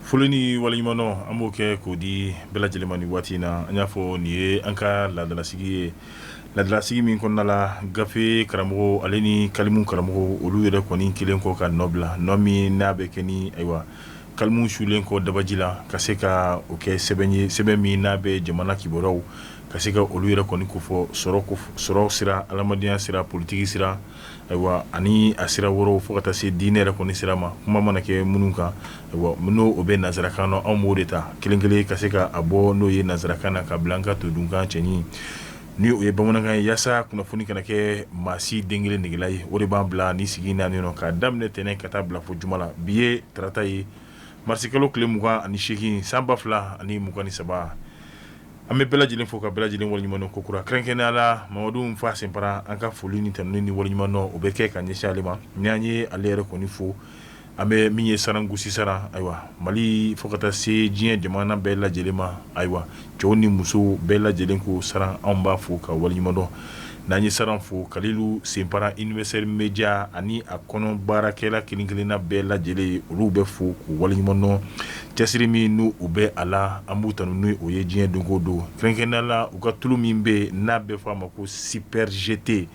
Foli ni waleɲumandɔn an b'o kɛ k'o di bɛɛ lajɛlen ma nin waati in na. An y'a fɔ nin ye an ka laadalasigi ye, laadalasigi min kɔnɔna la gafe karamɔgɔ ale ni kalimu karamɔgɔ olu yɛrɛ kɔni kelen kɔ ka nɔ bila, nɔ min n'a bɛ kɛ ni ayiwa kalimu sulen kɔ dabaji la ka se ka o kɛ sɛbɛn ye, sɛbɛn min n'a bɛ jamana kibaruyaw ka se ka olu yɛrɛ kɔni kofɔ, sɔrɔ sira, adamadenya sira, politiki sira, ayiwa ani a sira wɛrɛw fo ka taa se diinɛ yɛrɛ kɔni sira ma. Kuma mana kɛ minnu kan, ayiwa n'o o bɛ nansarakan na, anw b'o de ta kelen kelen ka se ka a bɔ n'o ye nansarakan na ka bila an ka todunkan cɛɲi ni o ye bamanankan ye, yaasa kunnafoni kana kɛ maa si den kelen negela ye. O de b'an bila ni sigi naani nɔ k'a daminɛ tɛnɛn ka taa bila fo juma la. Bi ye tarata ye, marisikalo tile 28, san 2023. An bɛ bɛɛ lajɛlen fo ka bɛɛ lajɛlen waleɲumandɔn kokura, kɛrɛnkɛrɛnnenya la Mamadu Nfa Senpara. An ka foli ni tanuni ni waleɲumandɔn o bɛ kɛ ka ɲɛsin ale ma. Ni an ye ale yɛrɛ kɔni fo, an bɛ min ye Sarangusi Saran, ayiwa Mali fo ka taa se diɲɛ jamana bɛɛ lajɛlen ma, ayiwa cɛw ni musow bɛɛ lajɛlen ko Saran, anw b'a fo ka waleɲumandɔn. N'an ye Saran fo, Kalilu Senpara Universel Media ani a kɔnɔ baarakɛla kelen-kelenna bɛɛ lajɛlen, olu bɛ fo k'u waleɲumandɔn. Cɛsiri min n'u u bɛ a la, an b'u tanu ni o ye diɲɛ don o don, kɛrɛnkɛrɛnnenya la u ka tulu min bɛ yen n'a bɛ fɔ a ma ko Super GT.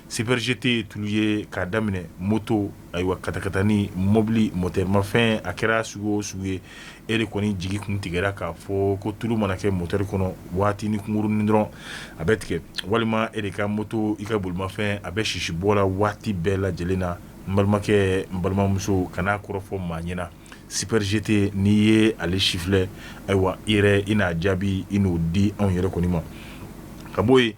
Super GT ye tulu ye k'a daminɛ moto, ayiwa katakatani, mobili, moteur mafɛn, a kɛra sugu o sugu ye, e de kɔni jigi kun tigɛra k'a fɔ ko tulu mana kɛ moteur kɔnɔ waati ni kunkurunin dɔrɔn a bɛ tigɛ, walima e de ka moto, i ka bolimafɛn, a bɛ sisi bɔ la waati bɛɛ lajɛlen na. N balimakɛ, n balimamuso, kan'a kɔrɔfɔ maa ɲɛna. Super GT, n'i ye ale sifilɛ, ayiwa i yɛrɛ i n'a jaabi i n'o di anw yɛrɛ kɔni ma. Ka bɔ yen,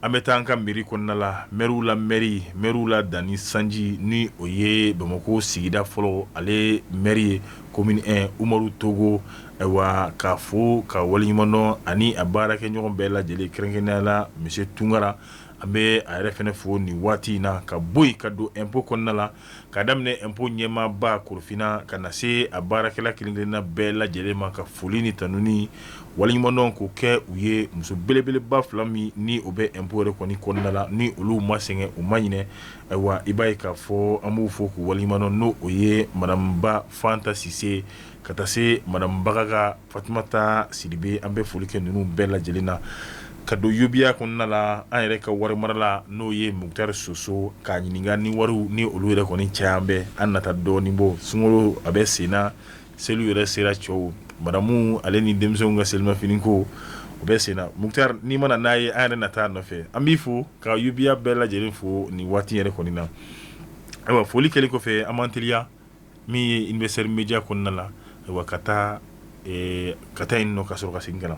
an bɛ taa an ka mairie kɔnɔna la, maires la maire, maires la danni sanji, ni o ye Bamakɔ sigida fɔlɔ ale maire ye, commune 1, Umaru Togo. Ayiwa k'a fo ka waleɲumandɔn ani a baarakɛɲɔgɔn bɛɛ lajɛlen, kɛrɛnkɛrɛnnenya la monsieur Tunkara, an bɛ a yɛrɛ fana fo nin waati in na. Ka bɔ yen ka don impôt kɔnɔna la, ka daminɛ impôt ɲɛmaaba Korofina ka na se a baarakɛla kelen-kelenna bɛɛ lajɛlen ma, ka foli ni tanuni waleɲumandɔn k'o kɛ u ye. Muso belebeleba fila min ni o bɛ impôt yɛrɛ kɔni kɔnɔna la, ni olu ma sɛgɛn u ma ɲinɛ, ayiwa i b'a ye k'a fɔ an b'u fo k'u waleɲumandɔn, n'o o ye madame Ba Fanta Sise ka taa se madame Bagaga Fatumata Sidibe. An bɛ foli kɛ ninnu bɛɛ lajɛlen na. Ka don UBA kɔnɔna la, an yɛrɛ ka wari marala n'o ye Mukutari Soso, k'a ɲininka ni wariw ni olu yɛrɛ kɔni caya bɛ an nata dɔɔnin bɔ. Sunkalo a bɛ sen na, seli yɛrɛ sera, cɛw, madamu ale ni denmisɛnw ka selimafini ko o bɛ sen na. Mukutari, n'i mana n'a ye, an yɛrɛ na taa nɔfɛ. An b'i fo ka UBA bɛɛ lajɛlen fo nin waati yɛrɛ kɔni na. Ayiwa foli kɛlen kɔfɛ, an b'an teliya min ye Universel Media kɔnɔna la, ayiwa ka taa yen nɔ ka sɔrɔ ka segin ka na.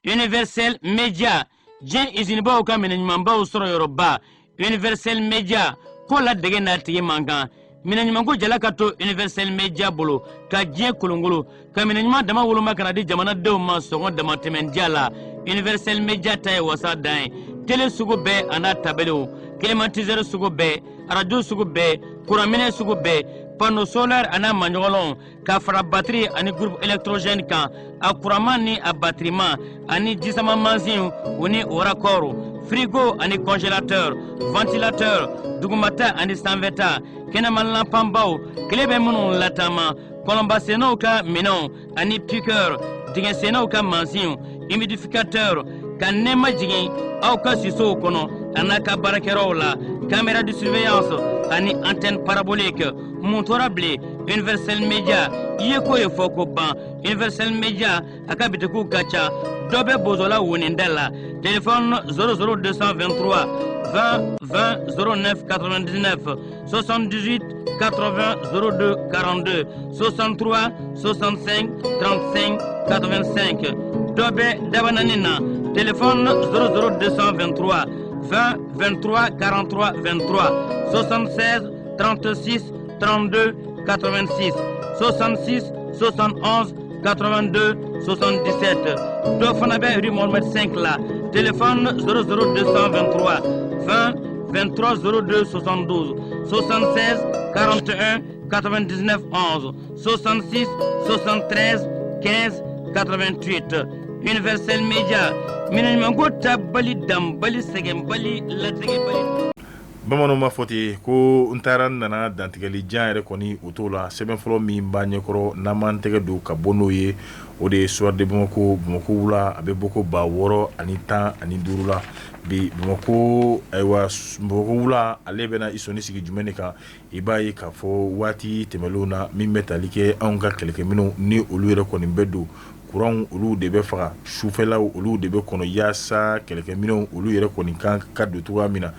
Universel Media, diɲɛ izinibaw ka minɛn ɲumanbaw sɔrɔ yɔrɔba. Universel Media ko la dege n'a tigi man kan. Minɛn ɲumanko jala ka to Universel Media bolo ka diɲɛ kolongolo ka minɛn ɲuman dama woloma ka na di jamanadenw ma sɔngɔ damatɛmɛndiya la. Universel Media ta ye wasa dan ye. Tele sugu bɛɛ a n'a tabelew, climatiseur sugu bɛɛ, arajo sugu bɛɛ, kuranminɛ sugu bɛɛ, panneau solaire a n'a maɲɔgɔnlɔnw, ka fara batiri ani groupe électrogène kan, a kuranman ni a batiriman, ani jisama mansinw u ni o raccord, frigo ani congélateur, ventilateur, dugumata ani sanfɛta, kɛnɛma lanpanbaw, tile bɛ minnu lataama, kɔlɔnbasennaw ka minɛnw ani piqueur, dingɛsennaw ka mansinw, humidificateur, ka nɛɛma jigin aw ka sisow kɔnɔ a n'a ka baarakɛyɔrɔw la, caméra de surveillance ani antenne parabolique. Mun tora bilen? Universel Media i ye ko ye fɔ ko ban. Universel Media a ka bitikiw ka ca. Dɔ bɛ Bozola woninda la, téléphone 00223 20 20 09 99, 78 80 02 42, 63 65 35 85. Dɔ bɛ Dabanani na, téléphone 00223 20 23 43 23, 76 36 32 86, 66 71 82 77. Dɔ fana bɛ rue Mohamed 5 la, téléphone 00223 20 23 02 72, 76 41 99 11, 66 73 15 88. Universel Media, minɛn ɲumanko tabali danbali sɛgɛnbali latigɛbali. Bamananw b'a fɔ ten ko n taara n nana dantigɛli jan yɛrɛ kɔni o t'o la. Sɛbɛn fɔlɔ min b'an ɲɛkɔrɔ n'an b'an tɛgɛ don ka bɔ n'o ye, o de ye Soir de Bamako. Bamakɔ wula a bɛ bɔ ko 6015 la bi. Bamakɔ, ayiwa, Bamakɔ wula ale bɛna i sɔnni sigi jumɛn de kan? I b'a ye k'a fɔ waati tɛmɛnlenw na, min bɛ tali kɛ anw ka kɛlɛkɛminɛnw ni olu yɛrɛ kɔni bɛ don kuranw, olu de bɛ faga sufɛlaw, olu de bɛ kɔnɔ yaasa kɛlɛkɛminɛnw olu yɛrɛ kɔni kan ka don cogoya min na.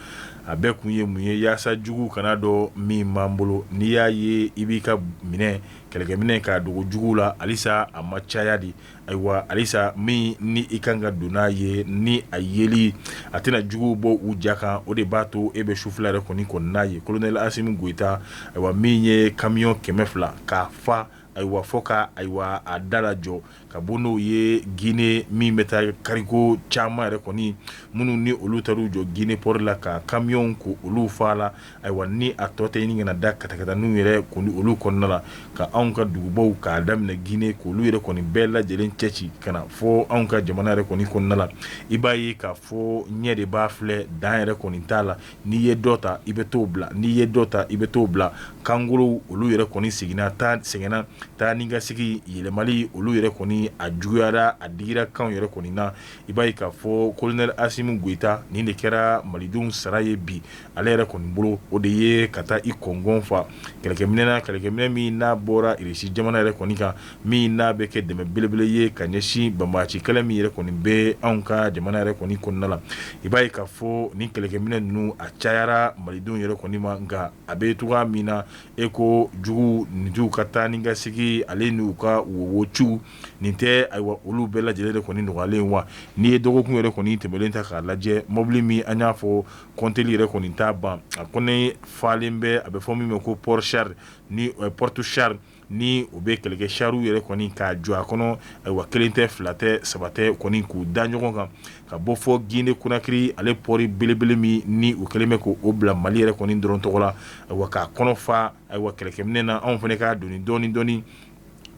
A bɛɛ kun ye mun ye? Yaasa jugu kana dɔn min b'an bolo. N'i y'a ye i b'i ka minɛ kɛlɛkɛminɛ k'a dogo jugu la, halisa a ma caya de. Ayiwa, halisa min ni i kan ka don n'a ye ni a yeli a tɛna juguw bɔ u ja kan, o de b'a to e bɛ sufɛla yɛrɛ kɔni kɔni n'a ye. Colonel Asimi Goyita, ayiwa, min ye camion 200 k'a fa, ayiwa, fɔ ka, ayiwa, a da lajɔ ka bɔ n'o ye Guinée, min bɛ taa cargo caman yɛrɛ kɔni minnu ni olu taar'u jɔ Guinée port la ka camion ko olu fa la. Ayiwa, ni a tɔ tɛ ɲini ka na da katakataninw yɛrɛ kɔni olu kɔnɔna la, ka anw ka dugubaw k'a daminɛ Guinée k'olu yɛrɛ kɔni bɛɛ lajɛlen cɛ ci ka na fɔ anw ka jamana yɛrɛ kɔni kɔnɔna la. I b'a ye k'a fɔ ɲɛ de b'a filɛ, dan yɛrɛ kɔni t'a la. N'i ye dɔ ta, i bɛ t'o bila, n'i ye dɔ ta, i bɛ t'o bila. Kankolow olu yɛrɛ kɔni seginna taa sɛgɛnna taa ni ka segin yɛlɛmali olu yɛrɛ kɔni a juguyara, a digira kanw yɛrɛ kɔni na. I b'a ye k'a fɔ colonel Asimi Goyita, nin de kɛra malidenw sara ye bi. Ale yɛrɛ kɔni bolo, o de ye ka taa i kɔngɔn fa kɛlɛkɛminɛ na, kɛlɛkɛminɛ min n'a bɔra Irisi jamana yɛrɛ kɔni kan, min n'a bɛ kɛ dɛmɛ belebele ye ka ɲɛsin banbaanci kɛlɛ min yɛrɛ kɔni bɛ anw ka jamana yɛrɛ kɔni kɔnɔna la. I b'a ye k'a fɔ nin kɛlɛkɛminɛ ninnu a cayara malidenw yɛrɛ kɔni ma, nka a bɛ cogoya min na e ko jugu ninnu ka taa ni ka segin ale n'u ka wociw nin tɛ, ayiwa, olu bɛɛ lajɛlen de kɔni nɔgɔyalen wa. N'i ye dɔgɔkun yɛrɛ kɔni tɛmɛnen ta k'a lajɛ, mobili min an y'a fɔ kɔnteli yɛrɛ kɔni t'a ban, a kɔni falen bɛ, a bɛ fɔ min ma ko porte-char ni porte-char ni o bɛ kɛlɛkɛ chariw yɛrɛ kɔni k'a jɔ a kɔnɔ. Ayiwa, kelen tɛ, fila tɛ, saba tɛ kɔni, k'u da ɲɔgɔn kan ka bɔ fɔ Guinée Conakry, ale port belebele min ni u kɛlen bɛ k'o bila Mali yɛrɛ kɔni dɔrɔn tɔgɔ la. Ayiwa, k'a kɔnɔ fa, ayiwa, kɛlɛkɛminɛ na, anw fana k'a doni dɔɔni dɔɔni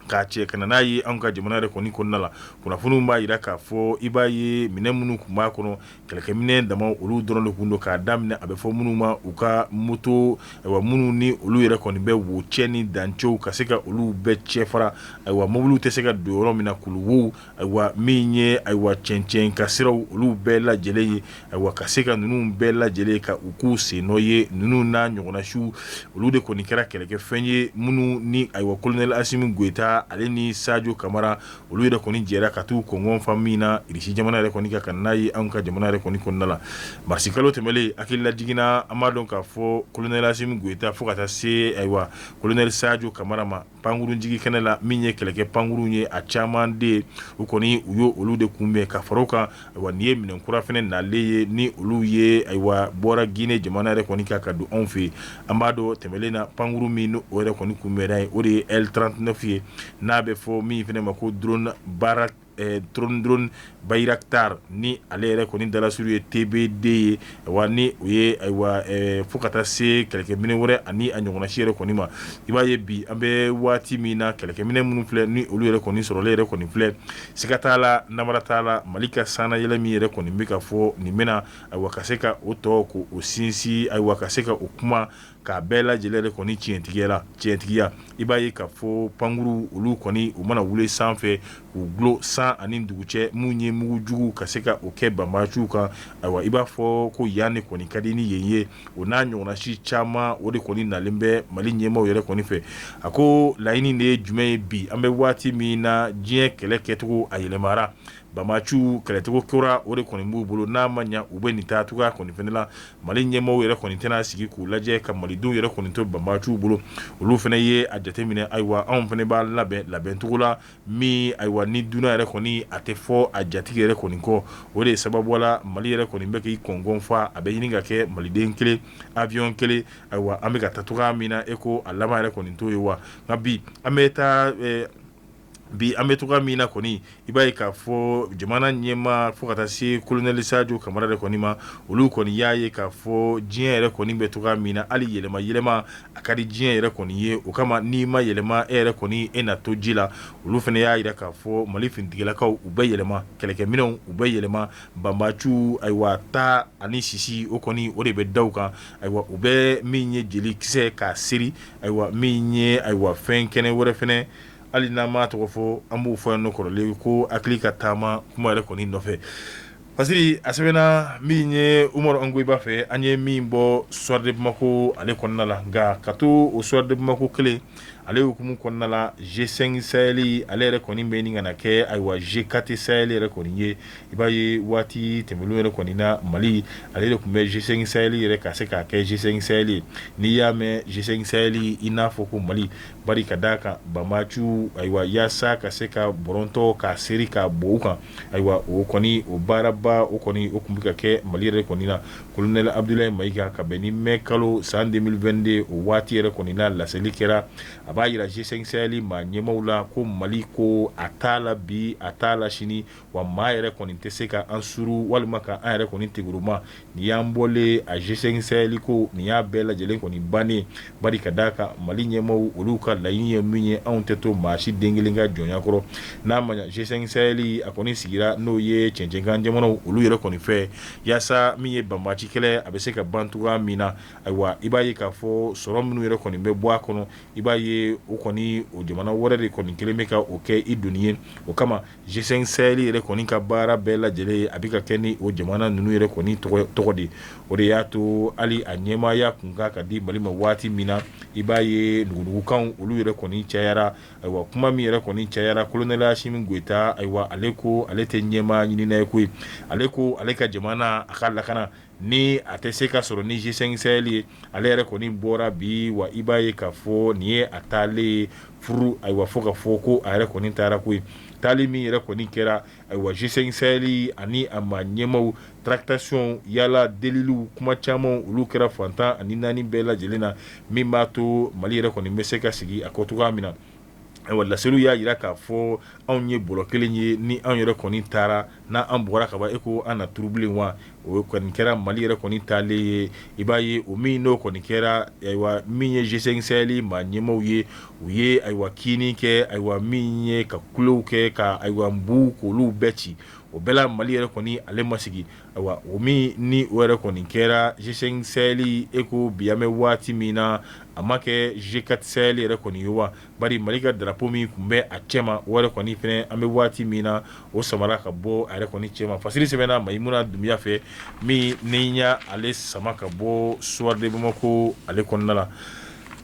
k'a cɛ ka na n'a ye anw ka jamana yɛrɛ kɔni kɔnɔna la. Kunnafoniw b'a jira k'a fɔ i b'a ye minɛn minnu tun b'a kɔnɔ, kɛlɛkɛminɛ dama olu dɔrɔn de tun don, k'a daminɛ a bɛ fɔ minnu ma u ka moto, ayiwa, minnu ni olu yɛrɛ kɔni bɛ wo cɛ ni dancɛw ka se ka olu bɛɛ cɛ fara, ayiwa, mobiliw tɛ se ka don yɔrɔ min na, kuluwow, ayiwa, min ye, ayiwa, cɛncɛn ka siraw olu bɛɛ lajɛlen ye, ayiwa, ka se ka ninnu bɛɛ lajɛlen ka u k'u sennɔ ye. Ninnu n'a ɲɔgɔnnasiw olu de kɔni kɛra kɛlɛkɛfɛn ye minnu ni, ayiwa, colonel Asimi Goyita ale ni Sajo Kamara olu yɛrɛ kɔni jɛra ka t'u kɔngɔn fa min na Irisi jamana yɛrɛ kɔni kan ka n'a ye anw ka jamana yɛrɛ kɔni kɔnɔna la. Marisi kalo tɛmɛnen, hakililajigin na, an b'a dɔn k'a fɔ colonel Asimi Goyita fo ka taa se, ayiwa, colonel Sajo Kamara ma pankurun jigin kɛnɛ la, min ye kɛlɛkɛ pankurun ye, a caman de u kɔni u y' olu de kunbɛn ka fara kan. Ayiwa, nin ye minɛn kura fana nalen ye ni olu ye, ayiwa, bɔra Guinée jamana yɛrɛ kɔni kan ka don anw fɛ yen. An b'a dɔn tɛmɛnen na, pankurun min o yɛrɛ kɔni kunbɛnna ye, o de ye L39 ye, n'a bɛ fɔ min fana ma ko drone baara drone Bayraktar, ni ale yɛrɛ kɔni dalasuru ye TB2 ye. Wa ni o ye, ayiwa, fo ka taa se kɛlɛkɛminɛ wɛrɛ ani a ɲɔgɔnnasi yɛrɛ kɔni ma. I b'a ye bi an bɛ waati min na, kɛlɛkɛminɛ minnu filɛ ni olu yɛrɛ kɔni sɔrɔlen yɛrɛ kɔni filɛ, siga t'a la, namara t'a la, Mali ka sannayɛlɛ min yɛrɛ kɔni bɛ ka fɔ nin bɛna, ayiwa, ka se ka o tɔ ko o sinsin, ayiwa, ka se ka o kuma k'a bɛɛ lajɛlen yɛrɛ kɔni tiɲɛtigiya. I b'a ye k'a fɔ pankuru olu kɔni u mana wuli sanfɛ k'u dulon san ani dugu cɛ, mun ye mugujugu ka se ka o kɛ banbaanciw kan, ayiwa, i b'a fɔ ko yan de kɔni ka di ni yen ye. O n'a ɲɔgɔnnasi caman o de kɔni nalen bɛ Mali ɲɛmaaw yɛrɛ kɔni fɛ. A ko laɲini de ye jumɛn ye bi an bɛ waati min na? Diɲɛ kɛlɛ kɛcogo a yɛlɛmara, banbaanciw kɛlɛcogo kura o de kɔni b'u bolo. N'a ma ɲɛ u bɛ nin taa cogoya kɔni fana la, Mali ɲɛmaaw yɛrɛ kɔni tɛna sigi k'u lajɛ ka malidenw yɛrɛ kɔni to banbaanciw bolo. Olu fana ye a jateminɛ, ayiwa, anw fana b'a labɛn labɛncogo la min, ayiwa, ni dunan yɛrɛ kɔni a tɛ fɔ a jatigi yɛrɛ kɔni kɔ. O de sababu la Mali yɛrɛ kɔni bɛ k'i kɔngɔn fa, a bɛ ɲini ka kɛ maliden kelen avion kelen. Ayiwa, an bɛ ka taa cogoya min na, e ko a laban yɛrɛ kɔni t'o ye wa. Nka bi an bɛ taa Bi an bɛ cogoya min na kɔni, i b'a ye k'a fɔ jamana ɲɛmaa fo ka taa se kolonɛli Sajo Kamara yɛrɛ kɔni ma, olu kɔni y'a ye k'a fɔ diɲɛ yɛrɛ kɔni bɛ cogoya min na, hali yɛlɛma yɛlɛma a ka di diɲɛ yɛrɛ kɔni ye. O kama n'i ma yɛlɛma, e yɛrɛ kɔni e na to ji la. Olu fana y'a jira k'a fɔ Mali finitigilakaw, u bɛ yɛlɛma, kɛlɛkɛminɛnw u bɛ yɛlɛma, banbaciw ayiwa ta ani sisi, o kɔni o de bɛ da u kan. Ayiwa, u bɛ min ye jelikisɛ k'a seri, ayiwa min ye ayiwa fɛn kɛnɛ wɛrɛ fana, hali n'an m'a tɔgɔ fɔ, an b'o fɔ yan nɔ kɔrɔlen ko hakili ka taama kuma yɛrɛ kɔni nɔfɛ. Parce que a sɛbɛnna min ye Umaru Angoyiba fɛ, an ye min bɔ Soir de Bamako ale kɔnɔna la. Nka ka to o Soir de Bamako kelen ale hukumu kɔnɔna la, G5 Sahel ale yɛrɛ kɔni bɛ nin ka na kɛ ayiwa G4 Sahel yɛrɛ kɔni ye. I b'a ye waati tɛmɛnen yɛrɛ kɔni na, Mali ale de tun bɛ G5 Sahel yɛrɛ ka se k'a kɛ G5 Sahel ye. N'i y'a mɛn G5 Sahel, i n'a fɔ ko Mali, bari ka d'a kan banbaciw ayiwa yaasa ka se ka bɔrɔntɔ k'a seri k'a bɔ u kan, ayiwa o kɔni o baaraba o kɔni o tun bɛ ka kɛ Mali yɛrɛ kɔni na. Kolonɛli Abudulayi Mayiga, ka bɛn ni mɛ kalo san 2022 o waati yɛrɛ kɔni na, laseli kɛra, a b'a jira G5 Sahel maa ɲɛmaaw la ko Mali ko a t'a la bi, a t'a la sini, wa maa yɛrɛ kɔni tɛ se ka an suru walima ka an yɛrɛ kɔni tiguruma. Nin y'an bɔlen a G5 Sahel ko nin y'a bɛɛ lajɛlen kɔni bannen, bari ka d'a kan Mali ɲɛmaaw olu ka laɲini ye min ye, anw tɛ to maa si den kelen ka jɔnya kɔrɔ. N'a ma ɲa G5 Sahel a kɔni sigira n'o ye cɛncɛnkan jamanaw olu yɛrɛ kɔni fɛ, yaasa min ye banbaci kɛlɛ a bɛ se ka ban cogoya min na. Ayiwa, i b'a ye k'a fɔ sɔrɔ minnu yɛrɛ kɔni bɛ bɔ a kɔnɔ, i b'a ye o kɔni o jamana wɛrɛ de kɔni kelen bɛ ka o kɛ i doni ye. O kama G5 Sahel yɛrɛ kɔni ka baara bɛɛ lajɛlen a bɛ ka kɛ ni o jamana ninnu yɛrɛ kɔni tɔgɔ de. O de y'a to hali a ɲɛmaaya kun kan ka di Mali ma waati min na, i b'a ye nugunugukanw olu yɛrɛ kɔni cayara. Ayiwa, kuma min yɛrɛ kɔni cayara, kolonɛli Asimi Goyita, ayiwa ale ko ale tɛ ɲɛmaa ɲinina ye koyi, ale ko ale ka jamana a ka lakana ni a tɛ se ka sɔrɔ ni G5 Sahel ye. Ale yɛrɛ kɔni bɔra bi, wa i b'a ye k'a fɔ nin ye a taalen ye furu, ayiwa fo ka fɔ ko a yɛrɛ kɔni taara koyi. Taali min yɛrɛ kɔni kɛra, ayiwa G5 Sahel ani a maa ɲɛmaaw, tractation, yala deliliw, kuma caman olu kɛra fan 14 bɛɛ lajɛlen na, min b'a to Mali yɛrɛ kɔni bɛ se ka sigi a kɔ cogoya min na. Ayiwa, laseliw y'a jira k'a fɔ anw ye bɔlɔ kelen ye, ni anw yɛrɛ kɔni taara, n'an bɔra ka ban, e ko an na turu bilen wa? O kɔni kɛra Mali yɛrɛ kɔni taalen ye. I b'a ye o min n'o kɔni kɛra, ayiwa min ye G5 Sahel maa ɲɛmaaw ye, u ye ayiwa kini kɛ, ayiwa min ye ka kulew kɛ, ka ayiwa nbu k'olu bɛɛ ci, o bɛɛ la Mali yɛrɛ kɔni ale ma sigi. Ayiwa, o min ni o yɛrɛ kɔni kɛra G5 Sahel, e ko bi an bɛ waati min na, a ma kɛ G4 Sahel yɛrɛ kɔni ye wa? Bari Mali ka drapeau min tun bɛ a cɛma, o yɛrɛ kɔni fɛnɛ an bɛ waati min na, o samara ka bɔ a yɛrɛ kɔni cɛma. Fasiri sɛbɛnna Mayimuna Dunbiya fɛ, min ni y'a ale sama ka bɔ Soir de Bamako ale kɔnɔna la.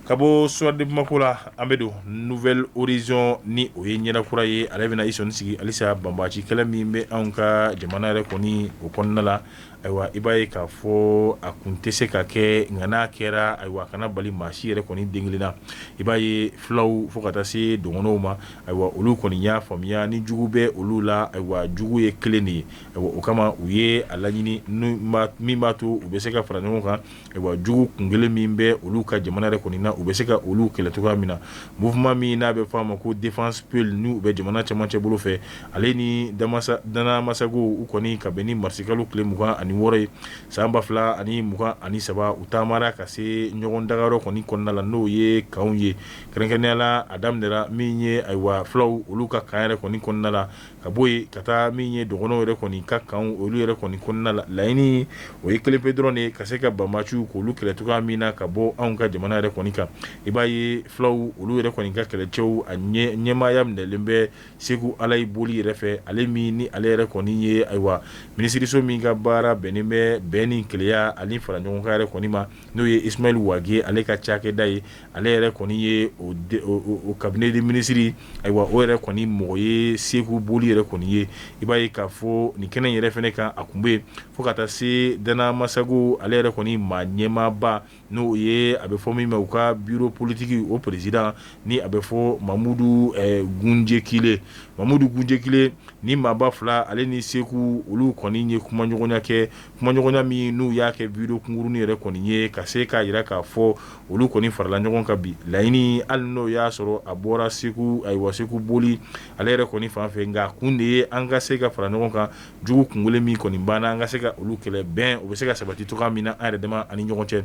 Ka bɔ Soir de Bamako la, an bɛ don Nouvel Horizon, ni o ye ɲɛda kura ye. Ale bɛna i sɔnni sigi halisa banbaci kɛlɛ min bɛ anw ka jamana yɛrɛ kɔni o kɔnɔna la. Ayiwa, i b'a ye k'a fɔ a kun tɛ se ka kɛ, nka n'a kɛra, ayiwa a kana bali maa si yɛrɛ kɔni den kelen na. I b'a ye fulaw fo ka taa se dɔgɔnɔw ma, ayiwa olu kɔni y'a faamuya ni jugu bɛ olu la, ayiwa jugu ye kelen de ye. Ayiwa, o kama u ye a laɲini min b'a to u bɛ se ka fara ɲɔgɔn kan, ayiwa jugu kun kelen min bɛ olu ka jamana yɛrɛ kɔni na, u bɛ se ka olu kɛlɛ cogoya min na. Mouvement min n'a bɛ fɔ a ma ko Défense Peul, n'u bɛ jamana cɛmancɛ bolo fɛ, ale ni Dana Masago, u kɔni ka bɛn ni marisikalo tile 26 ye san 2023, u taamara ka se ɲɔgɔn dagayɔrɔ kɔni kɔnɔna la, n'o ye kanw ye. Kɛrɛnkɛrɛnnenya la, a daminɛra min ye ayiwa fulaw olu ka kan yɛrɛ kɔni kɔnɔna la, ka bɔ yen ka taa min ye dɔgɔnɔw yɛrɛ kɔni ka kan olu yɛrɛ kɔni kɔnɔna la. Laɲini o ye kelen pe dɔrɔn de ye, ka se ka banbaciw k'olu kɛlɛ cogoya min na ka bɔ anw ka jamana yɛrɛ kɔni kan. I b'a ye fulaw olu yɛrɛ kɔni ka kɛlɛcɛw a ɲɛmaaya minɛlen bɛ Segu Alayi Boli yɛrɛ fɛ, ale min ni ale yɛrɛ kɔni ye ayiwa minisiriso min ka baara bɛnnen bɛ bɛn ni kelenya ani fara ɲɔgɔn kan yɛrɛ kɔni ma, n'o ye Ismaël Wagué ale ka cakɛda ye. Ale yɛrɛ kɔni ye o cabinet de ministre, ayiwa o yɛrɛ kɔni mɔgɔ ye Segu Boli yɛrɛ kɔni ye. I b'a ye k'a fɔ nin kɛnɛ yɛrɛ fana kan, a tun bɛ yen fo ka taa se Dana Masago ale yɛrɛ kɔni maa ɲɛmaaba, n'o ye a bɛ fɔ min ma u ka bureau politique o président, ni a bɛ fɔ Mamudu Gunjekile. Mamudu Gunjekile ni maaba fila ale ni Segu olu kɔni ye kumaɲɔgɔnya kɛ. Kumaɲɔgɔnya min n'u y'a kɛ vidéo kunkurunin yɛrɛ kɔni ye ka se k'a jira k'a fɔ olu kɔni farala ɲɔgɔn kan bi laɲini, hali n'o y'a sɔrɔ a bɔra Segu, ayiwa Seku Boli ale yɛrɛ kɔni fan fɛ, nka kun de ye an ka se ka fara ɲɔgɔn kan, jugu kunkolo min kɔni banna, an ka se ka olu kɛlɛ, bɛn o bɛ se ka sabati cogoya min na an yɛrɛ dama ani ɲɔgɔn cɛ.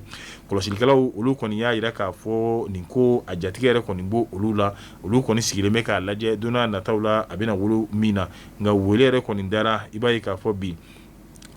Kɔlɔsilikɛlaw olu kɔni y'a jira k'a fɔ nin ko a jatigɛ yɛrɛ kɔni b'o olu la, olu kɔni sigilen bɛ k'a lajɛ don n'a nataw la a bɛna wolo min na. Nka wele yɛrɛ kɔni dara, i b'a ye k'a fɔ bi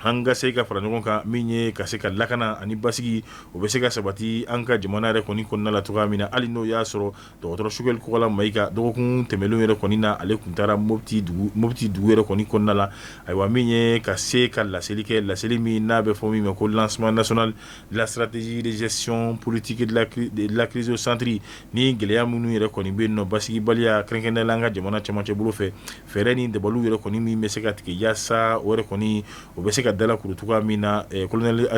an ka se ka fara ɲɔgɔn kan, min ye ka se ka lakana ani basigi o bɛ se ka sabati an ka jamana yɛrɛ kɔni kɔnɔna la cogoya min na. Hali n'o y'a sɔrɔ dɔgɔtɔrɔ Sogɛli Kokala Mayiga dɔgɔkun tɛmɛnlen yɛrɛ kɔni na, ale tun taara Mopti dugu yɛrɛ kɔni kɔnɔna la, ayiwa min ye ka se ka laseli kɛ, laseli min n'a bɛ fɔ min ma ko lancement national de la stratégie de gestion politique de la crise au centre, ni gɛlɛya minnu yɛrɛ kɔni bɛ yen nɔ, basigibaliya kɛrɛnkɛrɛnnenya la an ka jamana cɛmancɛ bolo fɛ, fɛɛrɛ ni dabaliw yɛrɛ kɔni min bɛ se ka tigɛ yaasa o yɛrɛ kɔni o bɛ se ka dalakuru cogoya min na. Colonel,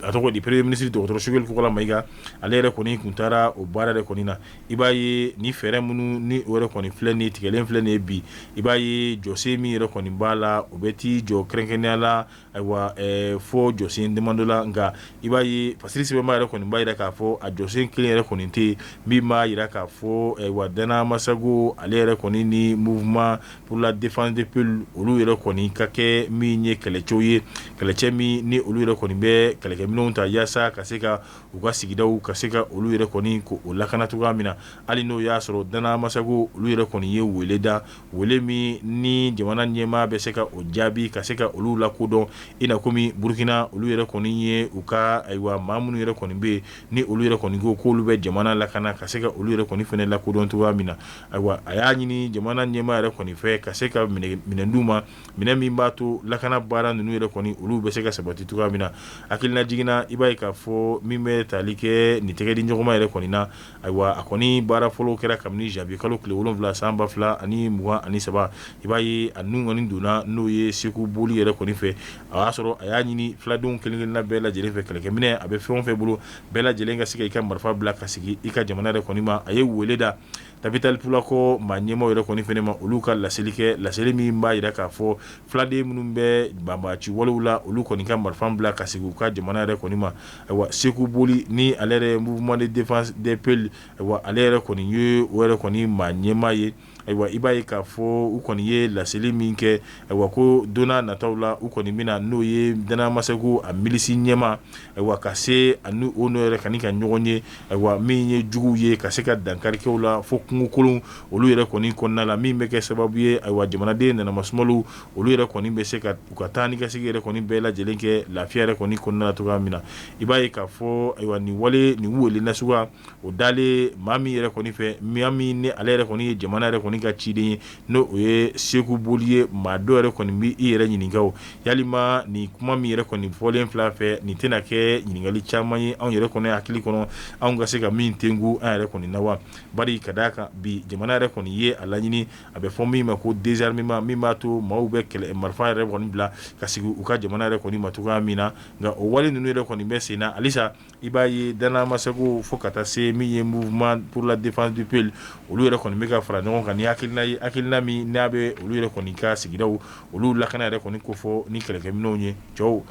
a tɔgɔ di, premier ministre dɔgɔtɔrɔ Sogɛli Kokala Mayiga, ale yɛrɛ kɔni tun taara o baara yɛrɛ kɔni na. I b'a ye ni fɛɛrɛ minnu ni o yɛrɛ kɔni filɛ nin tigɛlen filɛ nin ye bi, i b'a ye jɔsen min yɛrɛ kɔni b'a la, o bɛ t'i jɔ kɛrɛnkɛrɛnnenya la, ayiwa fo jɔsen damadɔ la. Nka i b'a ye fasiri sɛbɛnba yɛrɛ kɔni b'a jira k'a fɔ a jɔsen kelen yɛrɛ kɔni tɛ yen min b'a jira k'a fɔ ayiwa Dana Masago ale yɛrɛ kɔni ni Mouvement pour la défense des Peuls olu yɛrɛ kɔni ka kɛ min ye kɛlɛcɛw ye, kɛlɛcɛ min ni olu yɛrɛ kɔni bɛ kɛlɛkɛminɛnw ta yaasa ka se ka u ka sigidaw ka se ka olu yɛrɛ kɔni ko o lakana cogoya min na. Hali n'o y'a sɔrɔ Dana Masago olu yɛrɛ kɔni ye wele da, wele min ni jamana ɲɛmaa bɛ se ka o jaabi ka se ka olu lakodɔn, i na komi Burukina olu yɛrɛ kɔni ye u ka ayiwa maa minnu yɛrɛ kɔni bɛ yen ni olu yɛrɛ kɔni ko k'olu bɛ jamana lakana, ka se ka olu yɛrɛ kɔni fana lakodɔn cogoya min na. Ayiwa a y'a ɲini jamana ɲɛmaa yɛrɛ kɔni fɛ ka se ka minɛn d'u ma, minɛn min b'a to lakana baara ninnu yɛrɛ kɔni olu bɛ se ka sabati cogoya min na. Hakilina jiginna, i b'a ye k'a fɔ min bɛ tali kɛ nin tɛgɛ di ɲɔgɔnma yɛrɛ kɔni na, ayiwa a kɔni baara fɔlɔ kɛra kabini janvier kalo tile 7 san 2023. I b'a ye a nun kɔni donna n'o ye Seku Boli yɛrɛ kɔni fɛ. A y'a sɔrɔ a y'a ɲini filadenw kelenkelenna bɛɛ lajɛlen fɛ, kɛlɛkɛminɛ a bɛ fɛn o fɛn bolo, bɛɛ lajɛlen ka se ka i ka marifa bila ka segin i ka jamana yɛrɛ kɔni ma. A ye wele da Tabital Pulako maa ɲɛmaaw yɛrɛ kɔni fana ma, olu ka laseli kɛ, laseli min b'a jira k'a fɔ filaden minnu bɛ banbaanci walew la, olu kɔni ka marifa bila ka segin u ka jamana yɛrɛ kɔni ma. Ayiwa Seku Boli ni ale yɛrɛ Mouvement de défense des Peuls, ayiwa ale yɛrɛ kɔni ye o yɛrɛ kɔni maa ɲɛmaa ye. Ayiwa i b'a ye k'a fɔ u kɔni ye laseli min kɛ, ayiwa ko don n'a nataw la u kɔni bɛna n'o ye Dana Masago a milisi ɲɛmaa, ayiwa ka se ani o n'o yɛrɛ kɔni ka ɲɔgɔn ye, ayiwa min ye juguw ye ka se ka dankari kɛ u la fo kungokolon olu yɛrɛ kɔni kɔnɔna la, min bɛ kɛ sababu ye ayiwa jamanaden nanamasumaliw olu yɛrɛ kɔni bɛ se ka u ka taa ni ka segin yɛrɛ kɔni bɛɛ lajɛlen kɛ lafiya yɛrɛ kɔni kɔnɔna la cogoya min na. I b'a ye k'a fɔ ayiwa nin wale nin wele nasuguya o dalen maa min yɛrɛ kɔni fɛ, maa min ni ale yɛrɛ kɔni ye jamana yɛrɛ kɔni ka ciden ye, n'o o ye Seku Boli ye, maa dɔw yɛrɛ kɔni bɛ i yɛrɛ ɲininka o yalima nin kuma min yɛrɛ kɔni fɔlen filɛ fɛ, nin tɛna kɛ ɲininkali caman ye anw yɛrɛ kɔni hakili kɔnɔ, anw ka se ka min tengu an yɛrɛ kɔni na wa? Bari ka d'a kan bi jamana yɛrɛ kɔni ye a laɲini, a bɛ fɔ min ma ko désarmement, min b'a to maaw bɛ kɛlɛ marifa yɛrɛ kɔni bila ka segin u ka jamana yɛrɛ kɔni ma cogoya min na. Nka o wale ninnu yɛrɛ kɔni bɛ sen na halisa. I b'a ye Dana Masago fo ka taa se min ye Mouvement pour la défense du peuple, olu yɛrɛ kɔni bɛ ka fara ɲɔgɔn kan ni hakilina ye, hakilina min n'a bɛ olu yɛrɛ kɔni ka sigidaw olu lakana yɛrɛ kɔni kofɔ ni kɛlɛkɛminɛnw ye. Cɛw,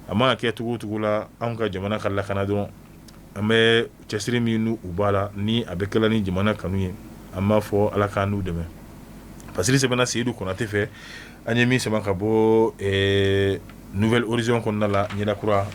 a mana kɛ cogo o cogo la, anw ka jamana ka lakana dɔrɔn, an bɛ cɛsiri min u b'a la ni a bɛ kɛla ni jamana kanu ye, an b'a fɔ Ala k'an n'u dɛmɛ. Fasiri sɛbɛnna Seyidu Konate fɛ, an ye min sama ka bɔ Nouvel Horizon kɔnɔna la, ɲɛda kura.